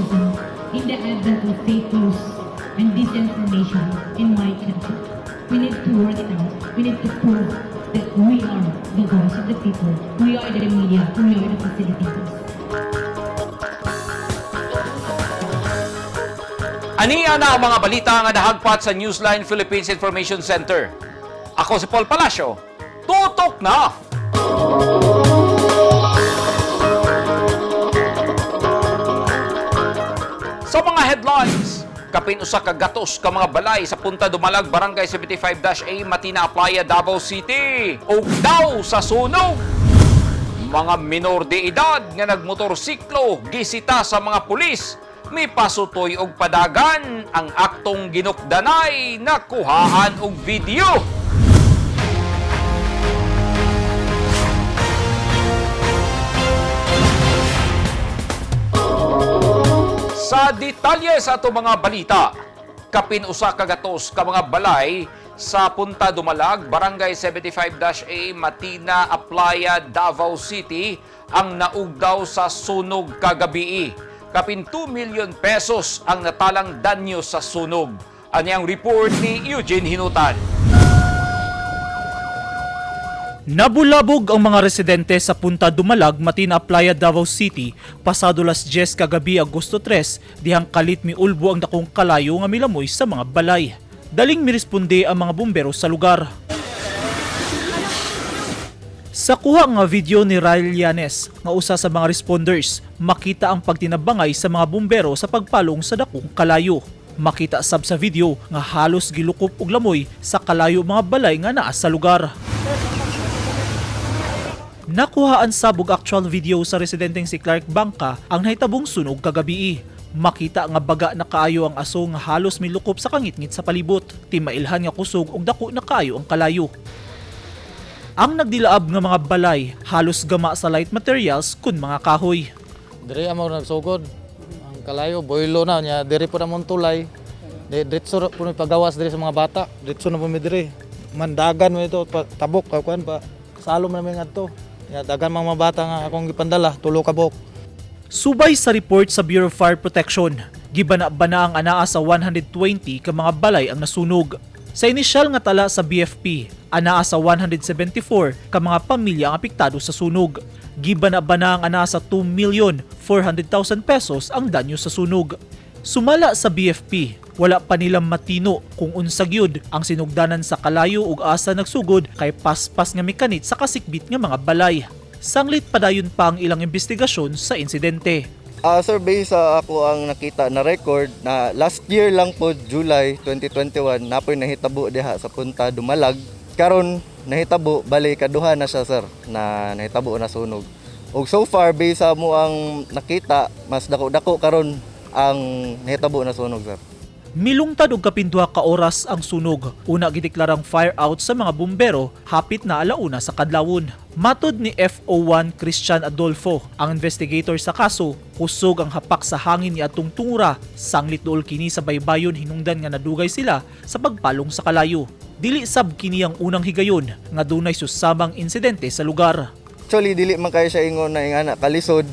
journalism in the advent of fake news and disinformation in my country. We need to work it out. We need to prove that we are the voice of the people. We are the media. We are the facilitators. Aniya na ang mga balita nga nahagpat sa Newsline Philippines Information Center. Ako si Paul Palacio. Tutok na! Sa mga headlines, kapin usa ka gatos ka mga balay sa Punta Dumalag, Barangay 75-A, Matina, Playa, Davao City. Og daw sa sunog. Mga minor de edad nga nagmotorsiklo gisita sa mga pulis. Mipasutoy og padagan ang aktong ginukdanay nakuhaan og video. Sa detalye sa ato mga balita, kapin usa ka gatos ka mga balay sa Punta Dumalag, Barangay 75-A, Matina, Aplaya, Davao City ang naugdaw sa sunog kagabi. Kapin 2 million pesos ang natalang danyo sa sunog. Ani ang report ni Eugene Hinutan. Nabulabog ang mga residente sa Punta Dumalag, Matina, Playa, Davao City pasado las 10 kagabi, Agosto 3, dihang kalit miulbo ang dakong kalayo nga milamoy sa mga balay. Daling miresponde ang mga bumbero sa lugar. Sa kuha nga video ni Ryle Llanes, nga usa sa mga responders, makita ang pagtinabangay sa mga bumbero sa pagpalong sa dakong kalayo. Makita sab sa video nga halos gilukop og lamoy sa kalayo mga balay nga naa sa lugar. Nakuhaan sab og actual video sa residenteng si Clark Bangka ang nahitabong sunog kagabi. Makita nga baga na kaayo ang aso nga halos milukop sa kangitngit sa palibot. Timailhan nga kusog og dako na kaayo ang kalayo. Ang nagdilaab nga mga balay halos gama sa light materials kun mga kahoy. Diri amo nagsugod. Ang kalayo boilo na nya diri po namon tulay. Di diretso ra po mi pagawas diri sa mga bata. Diretso na po mi diri. Mandagan mo ito pa, tabok ka kuan pa. Salom na mi ngadto. Nya dagan mga bata nga akong gipandala tulo ka buok. Subay sa report sa Bureau of Fire Protection, gibana-bana ang anaa sa 120 ka mga balay ang nasunog. Sa inisyal nga tala sa BFP, anaa sa 174 ka mga pamilya ang apektado sa sunog. Gibana-bana ang anaa sa 2,400,000 pesos ang danyo sa sunog. Sumala sa BFP, wala pa nilang matino kung unsa gyud ang sinugdanan sa kalayo ug asa nagsugod kay paspas nga mekanit sa kasikbit nga mga balay. Sanglit padayon pa ang ilang investigasyon sa insidente. Sir, based sa ako ang nakita na record na last year lang po, July 2021, napoy nahitabo diha sa Punta Dumalag. Karon nahitabo, bali kaduha na siya, sir, na nahitabo na sunog. Ug so far based sa mo ang nakita, mas dako-dako karon ang nahitabo na sunog, sir. Milungtad og kapin 2 ka oras ang sunog. Una gideklarang fire out sa mga bumbero hapit na 1:00 sa kadlawon. Matod ni FO1 Christian Adolfo, ang investigator sa kaso, kusog ang hapak sa hangin ni atong tungura, sanglit duol kini sa baybayon hinungdan nga nadugay sila sa pagpalong sa kalayo. Dili sab kini ang unang higayon nga dunay susamang insidente sa lugar. Actually, dili man kayo siya ingon na ingana kalisod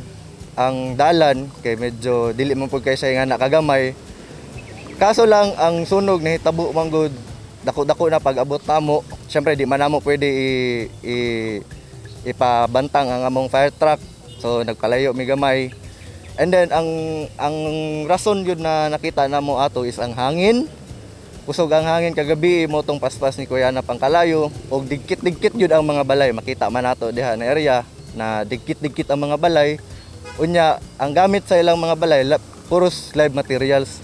ang dalan kay medyo dili man pud kayo siya ingana kagamay. Kaso lang ang sunog nahitabo man gud dako-dako na pag-abot namo. Syempre di man namo pwede ipabantang ang among fire truck. So nagpalayo mi gamay. And then ang rason yun na nakita namo ato is ang hangin. Kusog ang hangin kagabi mo tong paspas ni Kuya na pangkalayo og digkit-digkit yun ang mga balay. Makita man nato diha na area na digkit-digkit ang mga balay. Unya ang gamit sa ilang mga balay puros live materials.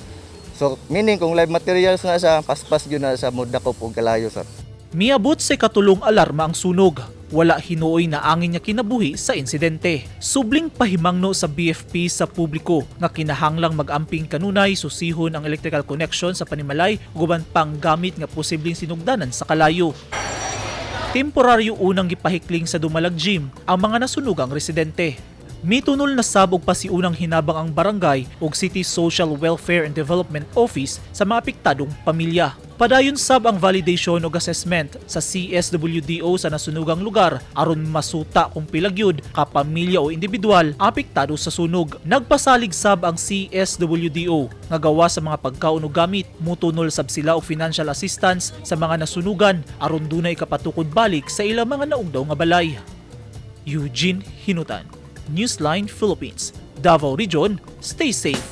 So meaning kung live materials na siya, paspas yun na siya mo dakop og kalayo, sir. Miabot sa 3rd alarma ang sunog. Wala hinuoy na angin niya kinabuhi sa insidente. Subling pahimangno sa BFP sa publiko nga kinahanglang mag-amping kanunay susihon ang electrical connection sa panimalay ug uban pang gamit nga posibleng sinugdanan sa kalayo. Temporaryo unang gipahikling sa Dumalag Gym ang mga nasunugang residente. Mitunol na sab og pasiunang hinabang ang barangay ug City Social Welfare and Development Office sa mga apektadong pamilya. Padayon sab ang validation ug assessment sa CSWDO sa nasunugang lugar aron masuta kung pila gyud ka pamilya o individual apektado sa sunog. Nagpasalig sab ang CSWDO nga gawa sa mga pagkaon ug gamit, mutunol sab sila og financial assistance sa mga nasunugan aron dunay kapatukod balik sa ilang mga naugdaw nga balay. Eugene Hinutan, Newsline Philippines, Davao Region, stay safe.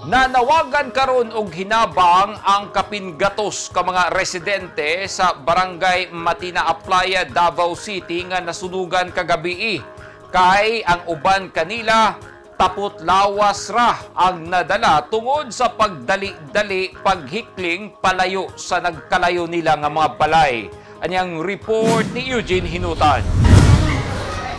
Nanawagan karon og hinabang ang kapin 100 ka mga residente sa Barangay Matina Aplaya, Davao City nga nasunugan kagabii. Kay ang uban kanila tapot lawas ra ang nadala tungod sa pagdali-dali paghikling palayo sa nagkalayo nila nga mga balay. Anyang report ni Eugene Hinutan.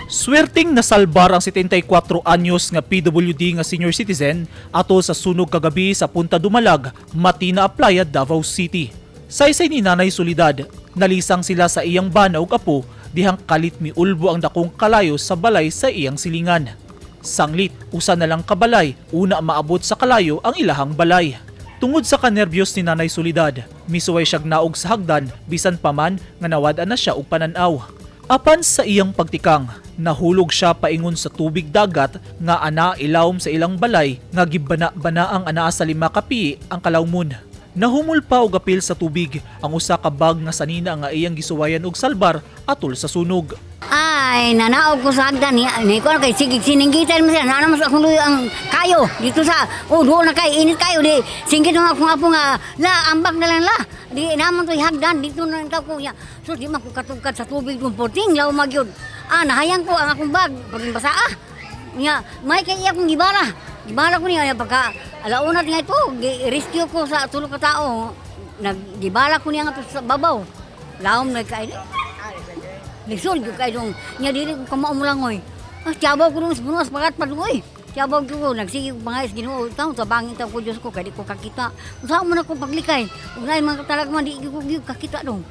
Swerting nasalbar ang 74 anyos nga PWD nga senior citizen ato sa sunog kagabi sa Punta Dumalag, Matina Aplaya, Davao City. Saysay ni Nanay Solidad, nalisang sila sa iyang bana ug apo dihang kalit miulbo ang dakong kalayo sa balay sa iyang silingan. Sanglit, usa na lang kabalay, una maabot sa kalayo ang ilahang balay. Tungod sa kanerbiyos ni Nanay Solidad, misuway siyag naog sa hagdan bisan pa man nga nawad-an na siya og pananaw. Apan sa iyang pagtikang, nahulog siya paingon sa tubig dagat nga ana ilawom sa ilang balay nga gibana-bana ang anaa sa 5 ka piye ang kalawmon. Nahumol pa og apil sa tubig ang usa ka bag nga sanina nga iyang gisuwayan og salbar atol sa sunog. Ay, nanaog ko sa hagdan ni, ni ko kay sige sininggitan mo siya. Nana mas akong luyo ang kayo dito sa, oh, doon na kay init kayo di singgit mo akong apo nga la ambak na lang la. Di naman to hagdan dito na lang ko ya. So di man ko katugkad sa tubig dun porting law magyud. Ah, nahayang ko ang akong bag paging basa ah. Nya, may kay iya akong gibara. Gibara ko niya pagka alauna nga ito, rescue ko sa tulo ka tao. Naggibara ko niya nga to sa babaw. Laom na kay. Lisod gyud kay dong. Nya dili ko kamao mo lang oy. Ah, tiyabaw ko dong sa puno, pagat pa dong oy. Tiyabaw ko, nagsige ko pangayos Ginoo, taon tabangin taon ko Diyos ko kay di ko kakita. Unsa man ako paglikay? Ug naay mga talag man di ko gyud kakita dong.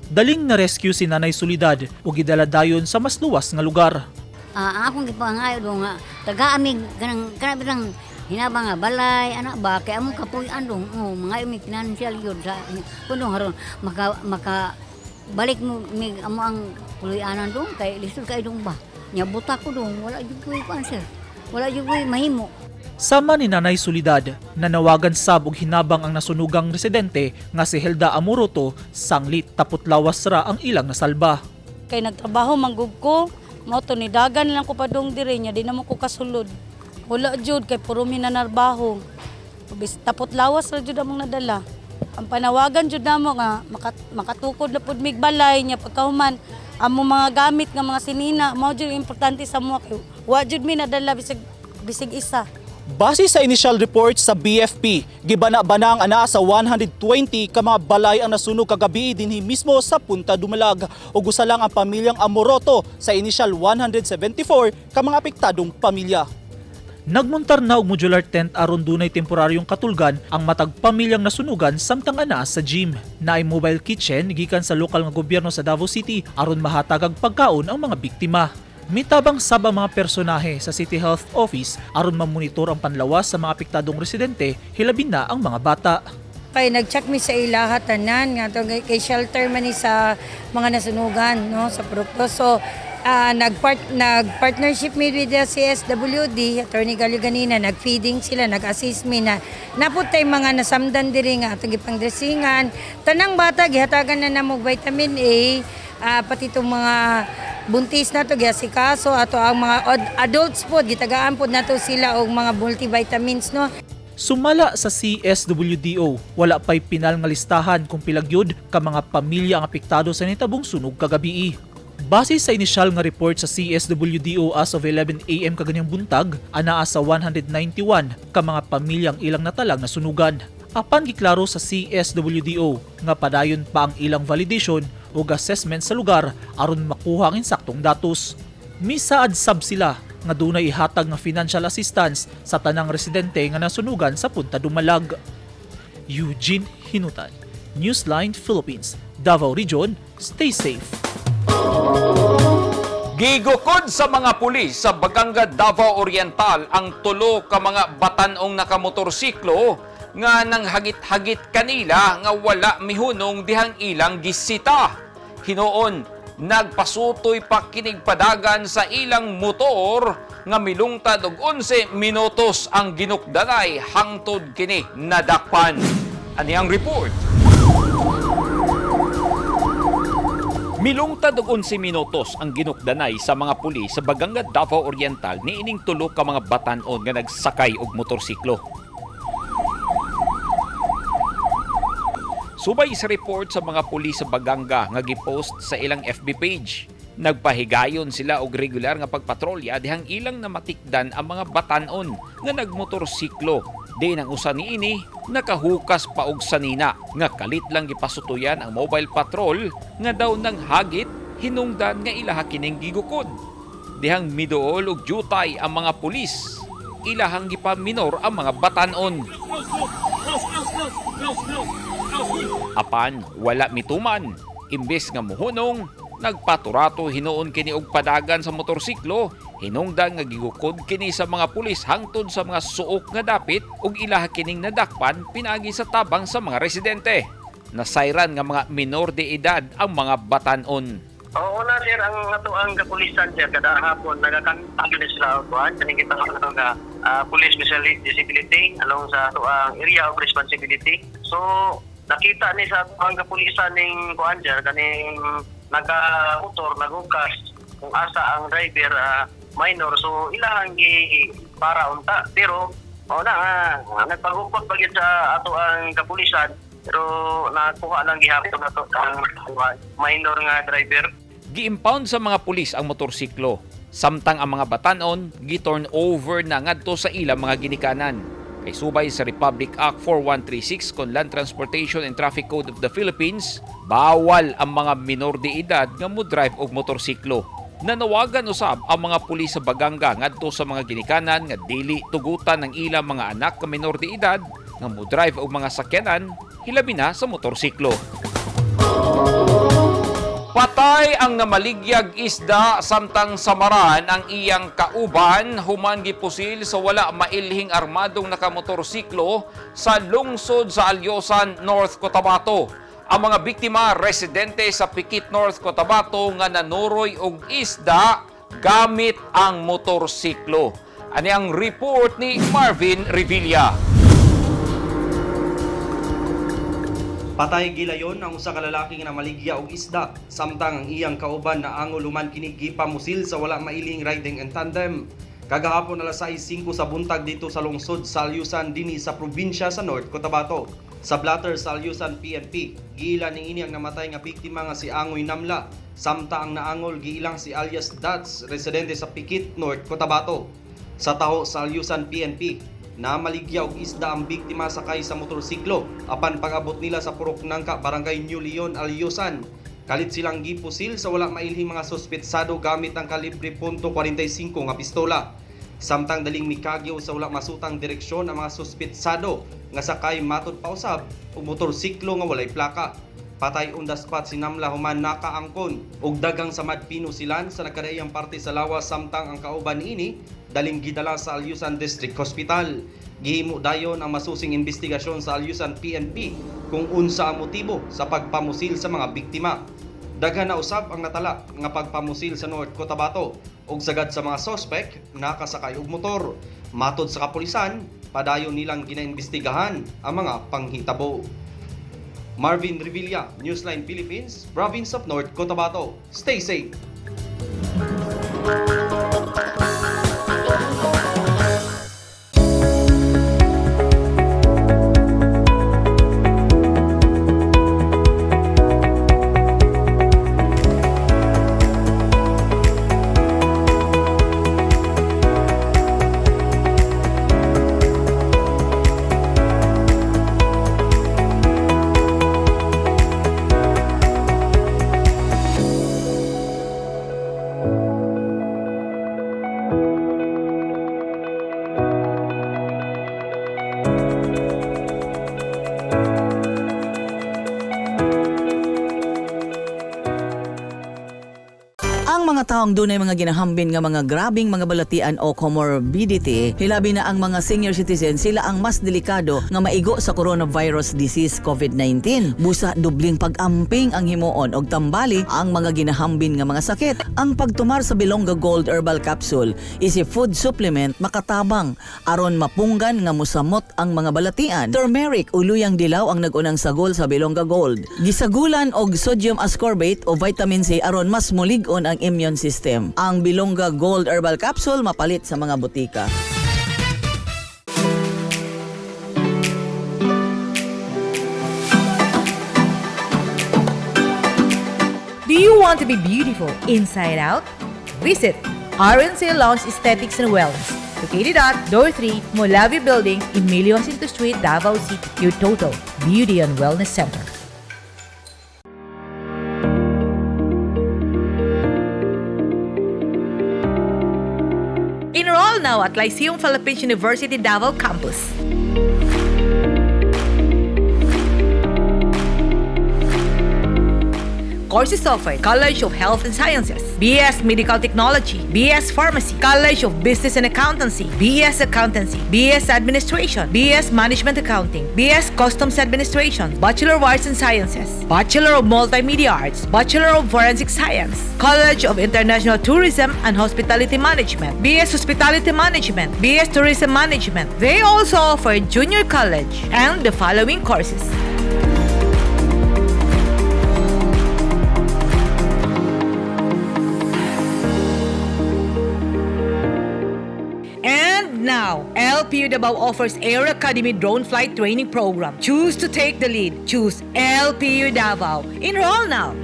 Daling na-rescue si Nanay Solidad ug gidala dayon sa mas luwas nga lugar. Ah, ang akong gipangayo dong nga taga amig kanang kanang bitang hinabang nga balay anak ba kay among kapuy-an dong, oh, mga mig financial yun sa kuno haron maka maka balik mo mig amo ang puloy-anan dong kay lisod kay dong ba nya buta ko dong, wala jud ko answer, wala jud ko mahimo. Sama ni Nanay Solidad, nanawagan sab og hinabang ang nasunugang residente nga si Hilda Amoroto, sanglit tapot lawas ra ang ilang nasalba. Kay nagtrabaho manggug ko, mao to nidagan lang ko padung diri nya di namo ko kasulod. Wala jud kay puro mi nanarbaho. Tapot lawas ra jud among nadala. Ang panawagan jud namo nga makatukod na pud mig balay nya pagkahuman amo mga gamit nga mga sinina mao jud importante sa mo kay wa jud mi nadala bisig bisig isa. Base sa initial report sa BFP, gibana-bana ang anaa sa 120 ka mga balay ang nasunog kagabi dinhi mismo sa Punta Dumalag ug usa lang ang pamilyang Amoroto sa initial 174 ka mga apektadong pamilya. Nagmuntar na og modular tent aron dunay temporaryong katulgan ang matag pamilyang nasunugan samtang anaa sa gym. Naay mobile kitchen gikan sa lokal nga gobyerno sa Davao City aron mahatagag pagkaon ang mga biktima. Mitabang sab ang mga personahe sa City Health Office aron mamonitor ang panlawas sa mga apektadong residente, hilabi na ang mga bata. Kay nag-check mi sa ilaha tanan nga to kay shelter man ni sa mga nasunugan, no, sa produkto. So nag partnership mi with the CSWD, Attorney Galio ganina, nag-feeding sila, nag-assist mi na naputay mga nasamdan diri nga atong gipang-dressingan. Tanang bata gihatagan na namo og vitamin A, pati itong mga buntis na to giasikaso ato ang mga adults pod gitagaan pod nato sila og mga multivitamins, no. Sumala sa CSWDO, wala pa'y pinal nga listahan kung pila gyud ka mga pamilya ang apektado sa nitabong sunog kagabii. Base sa inisyal nga report sa CSWDO as of 11 a.m. kaganyang buntag, anaa sa 191 ka mga pamilya ang ilang natalang nasunugan. Apan giklaro sa CSWDO nga padayon pa ang ilang validation ug assessment sa lugar aron makuha ang insaktong datos. Misaad sab sila nga dunay ihatag nga financial assistance sa tanang residente nga nasunugan sa Punta Dumalag. Eugene Hinutan, Newsline Philippines, Davao Region, stay safe. Gigukod sa mga pulis sa Baganga, Davao Oriental ang tulo ka mga batanong nakamotorsiklo nga nanghagit-hagit kanila nga wala mihunong dihang ilang gisita. Hinuon, nagpasutoy pa kinig padagan sa ilang motor nga milungtad og 11 minutos ang ginukdanay hangtod kini nadakpan. Ani ang report. Milungtad og 11 minutos ang ginukdanay sa mga pulis sa Baganga, Davao Oriental niining tulo ka mga batan-on nga nagsakay og motorsiklo. Subay sa report sa mga pulis sa Baganga nga gipost sa ilang FB page. Nagpahigayon sila og regular nga pagpatrolya dihang ilang namatikdan ang mga batan-on nga nagmotorsiklo. Di nang usa niini nakahukas pa og sanina nga kalit lang gipasutuyan ang mobile patrol nga daw nang hagit hinungdan nga ilaha kining gigukod. Dihang miduol og jutay ang mga pulis. Ilahang gipaminor ang mga batan-on. Apan wala mituman. Imbes nga muhunong, nagpaturato hinuon kini og padagan sa motorsiklo, hinungdan nga gigukod kini sa mga pulis hangtod sa mga suok nga dapit ug ilaha kining nadakpan pinaagi sa tabang sa mga residente. Nasayran nga mga minor de edad ang mga batan-on. Oo na sir, ang ato ang kapulisan sir kada hapon nagakanta gyud sila og kuan kaning kita nga nga police disability along sa ato ang area of responsibility. So nakita ni sa ato ang kapulisan ning kuan sir kaning nagamotor nagukas kung asa ang driver minor, so ilahang gi para unta, pero mao na nagpagukod pa gyud sa ato ang kapulisan, pero nakuha lang gihapon nato ang minor nga driver. Giimpound sa mga pulis ang motorsiklo. Samtang ang mga batanon gi-turn over na ngadto sa ilang mga ginikanan. Kay subay sa Republic Act 4136 kon Land Transportation and Traffic Code of the Philippines, bawal ang mga minor de edad nga mo-drive og motorsiklo. Nanawagan usab ang mga pulis sa Baganga ngadto sa mga ginikanan nga dili tugutan ang ilang mga anak nga minor de edad nga mo-drive og mga sakyanan, hilabi na sa motorsiklo. Patay ang namaligyag isda samtang samaran ang iyang kauban human gipusil sa wala mailhing armadong nakamotorsiklo sa lungsod sa Alyosan, North Cotabato. Ang mga biktima, residente sa Pikit, North Cotabato nga nanuroy og isda gamit ang motorsiklo. Ani ang report ni Marvin Revilla. Patay gilayon ang usa ka lalaki nga namaligya og isda samtang ang iyang kauban na angol human kini gipamusil sa wala mailing riding in tandem. Kagahapon alas 6:05 sa buntag dito sa lungsod sa Alyusan dinhi sa probinsya sa North Cotabato. Sa blatter sa Alyusan PNP, giila ni ini ang namatay nga biktima nga si Angoy Namla, samtang ang naangol giilang si alias Dats, residente sa Pikit, North Cotabato. Sa taho sa Alyusan PNP, namaligya og isda ang biktima sakay sa motorsiklo apan pag-abot nila sa Purok Nangka, Barangay New Leon, Alyusan. Kalit silang gipusil sa wala mailhing mga suspetsado gamit ang kalibre .45 nga pistola. Samtang daling mikagyo sa wala masutang direksyon ang mga suspetsado nga sakay matod pausab og motorsiklo nga walay plaka. Patay on the spot si Namla human nakaangkon og dagang samad pinusilan sa nagkadaiyang parte sa lawas, samtang ang kauban niini daling gidala sa Alyusan District Hospital. Gihimo dayon ang masusing investigasyon sa Alyusan PNP kung unsa ang motibo sa pagpamusil sa mga biktima. Daghan na usab ang natala nga pagpamusil sa North Cotabato ug sagad sa mga sospek nakasakay og motor. Matod sa kapulisan, padayon nilang ginaimbestigahan ang mga panghitabo. Marvin Revilla, Newsline Philippines, Province of North Cotabato. Stay safe! taong dunay mga ginahambin nga mga grabing mga balatian o comorbidity, hilabi na ang mga senior citizen, sila ang mas delikado nga maigo sa coronavirus disease COVID-19. Busa dubling pag-amping ang himuon og tambali ang mga ginahambin nga mga sakit. Ang pagtumar sa Bilongga Gold Herbal Capsule is a food supplement makatabang aron mapunggan nga musamot ang mga balatian. Turmeric o luyang dilaw ang nag-unang sagol sa Bilongga Gold. Gisagulan og sodium ascorbate o vitamin C aron mas mulig-on ang immune system. Ang Bilongga Gold Herbal Capsule mapalit sa mga butika. Do you want to be beautiful inside out? Visit RNC Lounge Aesthetics and Wellness, located at Door 3, Molavi Building, Emilio Jacinto Street, Davao City, your total beauty and wellness center. Enroll now at Lyceum Philippines University Davao Campus. Courses offered: College of Health and Sciences, BS Medical Technology, BS Pharmacy, College of Business and Accountancy, BS Accountancy, BS Administration, BS Management Accounting, BS Customs Administration, Bachelor of Arts and Sciences, Bachelor of Multimedia Arts, Bachelor of Forensic Science, College of International Tourism and Hospitality Management, BS Hospitality Management, BS Tourism Management. They also offer junior college and the following courses. And now, LPU Davao offers Air Academy Drone Flight Training Program. Choose to take the lead. Choose LPU Davao. Enroll now.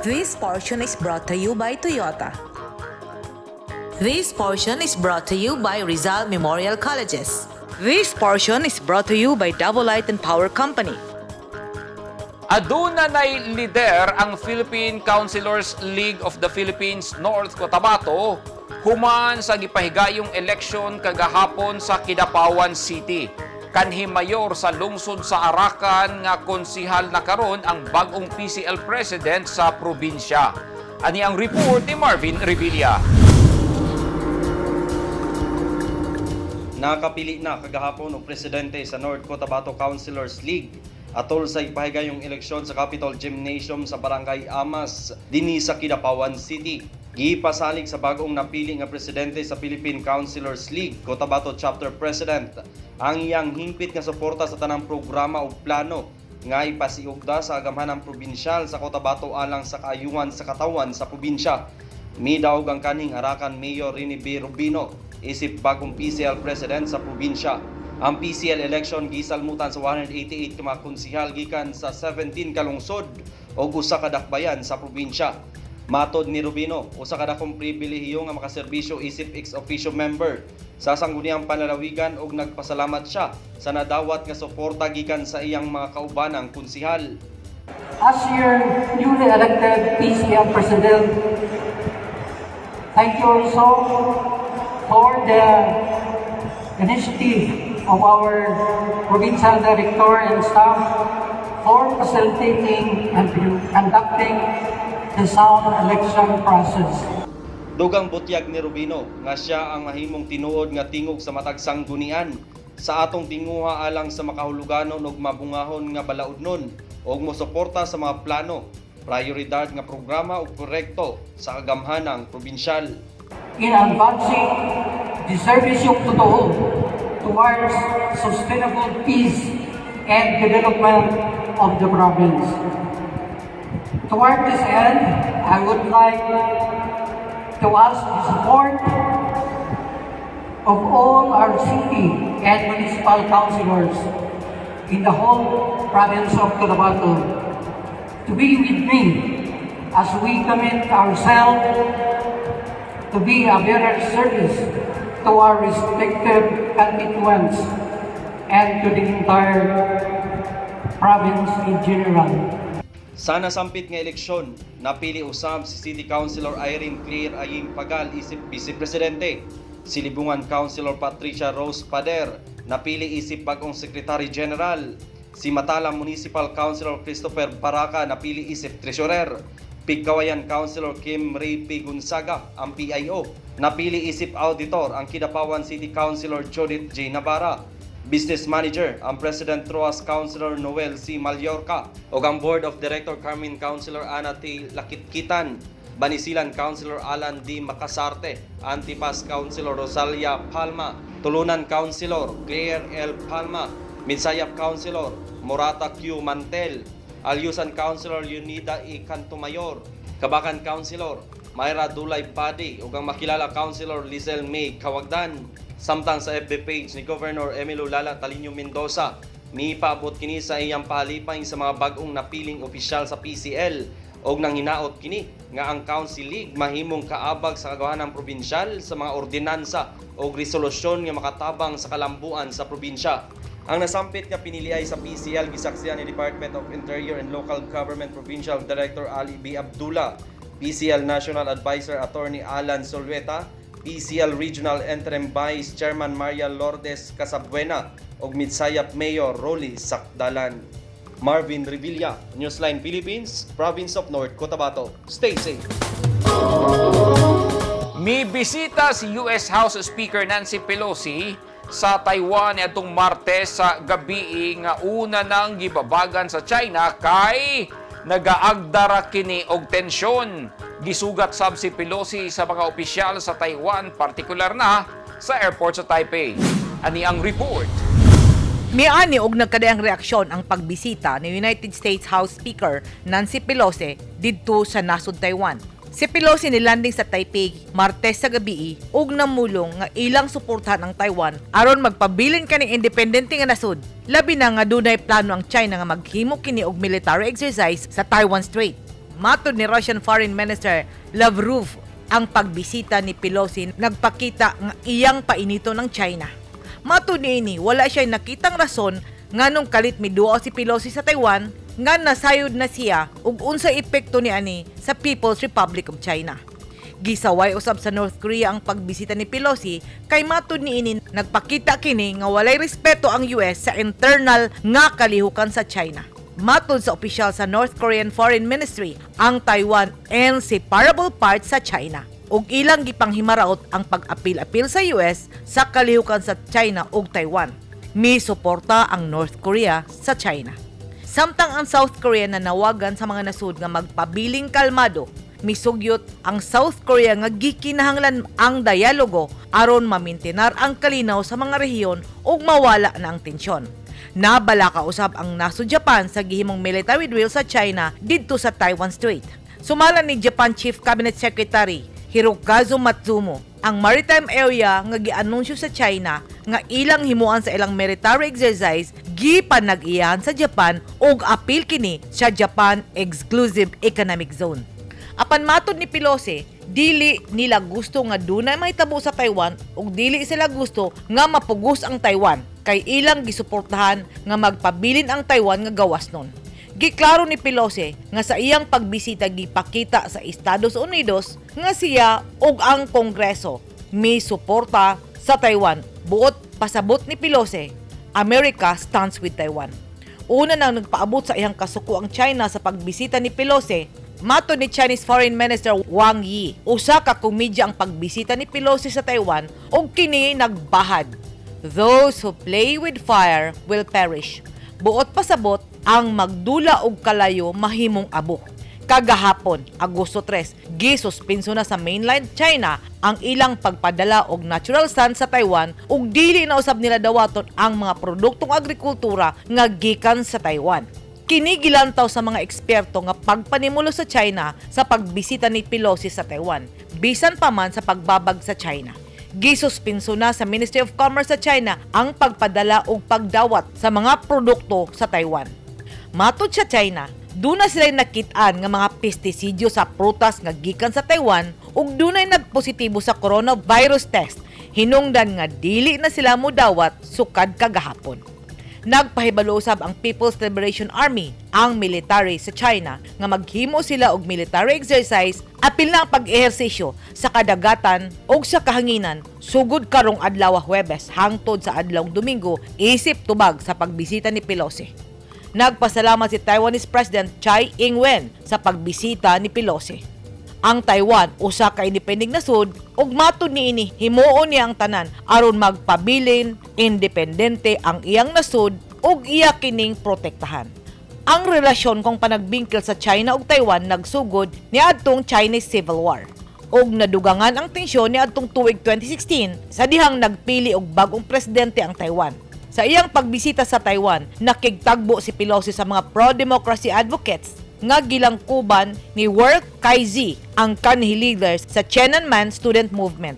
This portion is brought to you by Toyota. This portion is brought to you by Rizal Memorial Colleges. This portion is brought to you by Davao Light and Power Company. Aduna nay lider ang Philippine Councilors League of the Philippines North Cotabato human sa gipahigayong eleksyon kagahapon sa Kidapawan City. Kanhi mayor sa lungsod sa Arakan nga konsihal na karon ang bagong PCL president sa probinsya. Ani ang report ni Marvin Revilla. Nakapili na kagahapon og presidente sa North Cotabato Councilors League atol sa ipahigayong eleksyon sa Capitol Gymnasium sa Barangay Amas dinhi sa Kidapawan City. Gipasalig sa bagong napili nga presidente sa Philippine Councilors League Cotabato Chapter President ang iyang hingpit nga suporta sa tanang programa ug plano nga ipasiugda sa agamhanang probinsyal sa Cotabato alang sa kaayuhan sa katawan sa probinsya. Midaog ang kaning Arakan Mayor Rini B. Rubino isip bagong PCL President sa probinsya. Ang PCL election gisalmutan sa 188 ka mga konsihal gikan sa 17 ka lungsod og usa ka dakbayan sa probinsya. Matod ni Rubino, usa ka dakong pribilehiyo nga makaserbisyo isip ex officio member sa sangguniang panlalawigan og nagpasalamat siya sa nadawat nga suporta gikan sa iyang mga kaubanang konsihal. As your newly elected PCL president, thank you also for the initiative of our provincial director and staff for facilitating and conducting the sound election process. Dugang butyag ni Rubino nga siya ang mahimong tinuod nga tingog sa matag sanggunian sa atong tinguha alang sa makahuluganon ug mabungahon nga balaodnon ug mosuporta sa mga plano, prioridad nga programa ug proyekto sa kagamhanang probinsyal. In advancing the service of totoo towards sustainable peace and development of the province. Toward this end, I would like to ask the support of all our city and municipal councilors in the whole province of Cotabato to be with me as we commit ourselves to be a better service to our respective constituents and to the entire province in general. Sa nasampit nga eleksyon, napili usab si City Councilor Irene Claire Aying Pagal isip Vice Presidente. Si Libungan Councilor Patricia Rose Pader napili isip bagong Secretary General. Si Matala Municipal Councilor Christopher Baraka napili isip Treasurer. Pigkawayan Councilor Kim Ray P. Gonzaga ang PIO. Napili isip Auditor ang Kidapawan City Councilor Judith J. Navarra. Business Manager ang President Roas Councilor Noel C. Mallorca ug ang Board of Director Carmen Councilor Ana T. Lakitkitan, Banisilan Councilor Alan D. Macasarte, Antipas Councilor Rosalia Palma, Tulunan Councilor Claire L. Palma, Midsayap Councilor Morata Q. Mantel, Alyusan Councilor Leonida E. Cantumayor, Kabakan Councilor Mayra Dulay Padi ug ang makilala Councilor Lizelle May Kawagdan. Samtang sa FB page ni Governor Emilio Lala Talino Mendoza, mipaabot kini sa iyang pahalipay sa mga bag-ong napiling opisyal sa PCL og nang hinaot kini nga ang Council League mahimong kaabag sa kagawanan probinsyal sa mga ordinansa og resolusyon nga makatabang sa kalambuan sa probinsya. Ang nasampit nga piniliay sa PCL gisaksihan ni Department of Interior and Local Government Provincial Director Ali B. Abdullah, PCL National Advisor Attorney Alan Solweta, PCL Regional Interim Vice Chairman Maria Lourdes Casabuena ug Midsayap Mayor Rolly Sakdalan. Marvin Revilla, Newsline Philippines, Province of North Cotabato. Stay safe. Mi bisita si US House Speaker Nancy Pelosi sa Taiwan niadtong Martes sa gabi nga una nang gibabagan sa China kay nagaagdara kini og tensyon. Gisugat sab si Pelosi sa mga opisyal sa Taiwan, partikular na sa airport sa Taipei. Ani ang report. Miani og nagkadaiyang reaksyon ang pagbisita ni United States House Speaker Nancy Pelosi didto sa nasod Taiwan. Si Pelosi nilanding sa Taipei Martes sa gabi ug namulong nga ilang suportahan ang Taiwan aron magpabilin kaning independente nga nasod. Labi na nga dunay plano ang China nga maghimo kini og military exercise sa Taiwan Strait. Matod ni Russian Foreign Minister Lavrov, ang pagbisita ni Pelosi nagpakita nga iyang painito ng China. Matod niini, wala siya nakitang rason nganong kalit miduaw si Pelosi sa Taiwan nga nasayod na siya ug unsa epekto ni ani sa People's Republic of China. Gisaway usab sa North Korea ang pagbisita ni Pelosi kay matod niini nagpakita kini nga walay respeto ang US sa internal nga kalihukan sa China. Matod sa opisyal sa North Korean Foreign Ministry, ang Taiwan inseparable part sa China ug ilang gipanghimaraot ang pag-apil-apil sa US sa kalihukan sa China ug Taiwan. Mi suporta ang North Korea sa China. Samtang ang South Korea nanawagan sa mga nasud nga magpabiling kalmado, misugyot ang South Korea nga gikinahanglan ang dialogo aron mamintinar ang kalinaw sa mga rehiyon ug mawala na ang tensyon. Nabalaka usab ang nasod Japan sa gihimong military drill sa China didto sa Taiwan Strait. Sumala ni Japan Chief Cabinet Secretary Hirokazu Matsuno, ang maritime area nga gianunsyo sa China nga ilang himuan sa ilang military exercise gipanag-iyahan sa Japan ug apil kini sa Japan Exclusive Economic Zone. Apan matod ni Pelosi, dili nila gusto nga dunay mahitabo sa Taiwan ug dili sila gusto nga mapugos ang Taiwan kay ilang gisuportahan nga magpabilin ang Taiwan nga gawas nun. Giklaro ni Pelosi nga sa iyang pagbisita gipakita sa Estados Unidos nga siya ug ang Kongreso mi suporta sa Taiwan. Buot pasabot ni Pelosi, America stands with Taiwan. Una nang nagpaabot sa iyang kasuko ang China sa pagbisita ni Pelosi. Matod ni Chinese Foreign Minister Wang Yi, usa ka komedya ang pagbisita ni Pelosi sa Taiwan ug kini nagbahad. "Those who play with fire will perish." Buot pasabot, ang magdula og kalayo mahimong abo. Kagahapon, Agosto 3, gisuspenso na sa mainland China ang ilang pagpadala og natural sand sa Taiwan ug dili na usab nila dawaton ang mga produktong agrikultura nga gikan sa Taiwan. Kini gilantaw sa mga eksperto nga pagpanimulo sa China sa pagbisita ni Pelosi sa Taiwan, bisan pa man sa pagbabag sa China. Gisuspinso na sa Ministry of Commerce sa China ang pagpadala og pagdawat sa mga produkto sa Taiwan. Matod sa China, Duna sila nakit-an nga mga pestisidyo sa prutas nga gikan sa Taiwan ug dunay nagpositibo sa coronavirus test. Hinungdan nga dili na sila modawat sukad kagahapon. Nagpahibalo usab ang People's Liberation Army, ang military sa China, nga maghimo sila og military exercise apil na ang pag-ehersisyo sa kadagatan ug sa kahanginan sugod karong adlaw Huwebes hangtod sa adlawng Domingo isip tubag sa pagbisita ni Pelosi. Nagpasalamat si Taiwanese President Tsai Ing-wen sa pagbisita ni Pelosi. Ang Taiwan usa ka independent nasod ug matud niini himuon niya ang tanan aron magpabilin independente ang iyang nasod ug iya kining protektahan. Ang relasyon kong panagbingkil sa China ug Taiwan nagsugod niadtong Chinese Civil War ug nadugangan ang tensyon niadtong tuig 2016 sa dihang nagpili og bag-ong presidente ang Taiwan. Sa iyang pagbisita sa Taiwan, nakigtagbo si Pelosi sa mga pro-democracy advocates nga gilangkuban ni Wu'er Kaixi, ang kanhi leader sa Tiananmen Student Movement.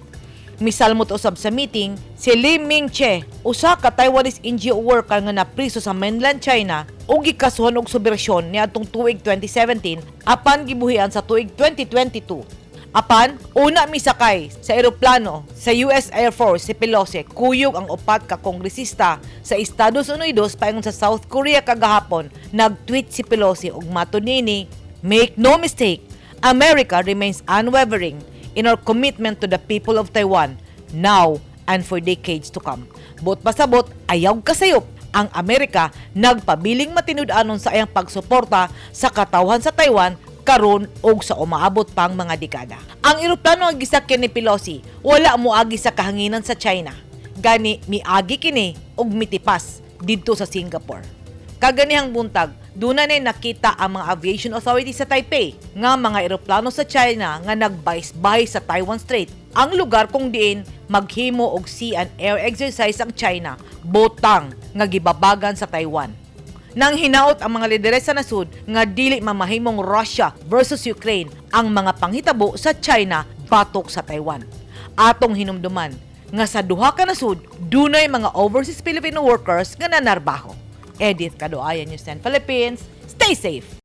Misalmot usab sa meeting si Lee Ming-che, usa ka Taiwanese NGO worker nga napriso sa mainland China ug gikasuhan og subbersyon niadtong tuig 2017 apan gibuhian sa tuig 2022. Apan, una misakay sa eroplano sa US Air Force si Pelosi kuyog ang upat ka kongresista sa Estados Unidos paingon sa South Korea kagahapon. Nag-tweet si Pelosi og matud niini, "Make no mistake, America remains unwavering in our commitment to the people of Taiwan now and for decades to come." Buot pasabot, ayaw kasayop, ang Amerika nagpabiling matinud-anon sa iyang pagsuporta sa katawhan sa Taiwan karon og sa umaabot pang mga dekada. Ang eroplano ang gisakyan ni Pelosi wala moagi sa kahanginan sa China. Gani miagi kini og mitipas didto sa Singapore. Kaganihang buntag, duna na nakita ang mga aviation authority sa Taipei nga mga eroplano sa China nga nagbays-bay sa Taiwan Strait, ang lugar kung diin maghimo og sea and air exercise ang China, butang nga gibabagan sa Taiwan. Nang hinaot ang mga lideres sa nasud nga dili mamahimong Russia versus Ukraine ang mga panghitabo sa China batok sa Taiwan. Atong hinumduman nga sa duha ka nasud dunay mga overseas Filipino workers nga nanarbaho. Edith Kadoayan, News 10 Philippines. Stay safe.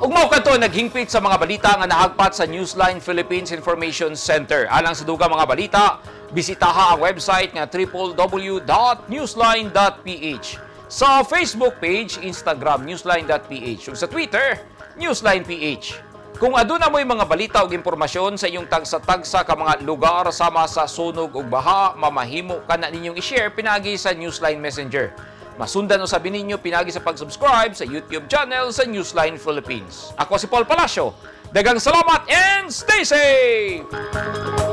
Ug mao kadto naghingpit sa mga balita nga nahagpat sa Newsline Philippines Information Center. Alang sa dugang mga balita, bisitaha ang website nga www.newsline.ph. Sa Facebook page, Instagram newsline.ph ug sa Twitter, newsline.ph. Kung aduna mo'y mga balita ug impormasyon sa inyong tagsa-tagsa ka mga lugar sama sa sunog ug baha, mamahimo ka na ninyong i-share pinagi sa Newsline Messenger. Masundan usab ninyo pinagi sa pag-subscribe sa YouTube channel sa Newsline Philippines. Ako si Paul Palacio. Daghang salamat and stay safe!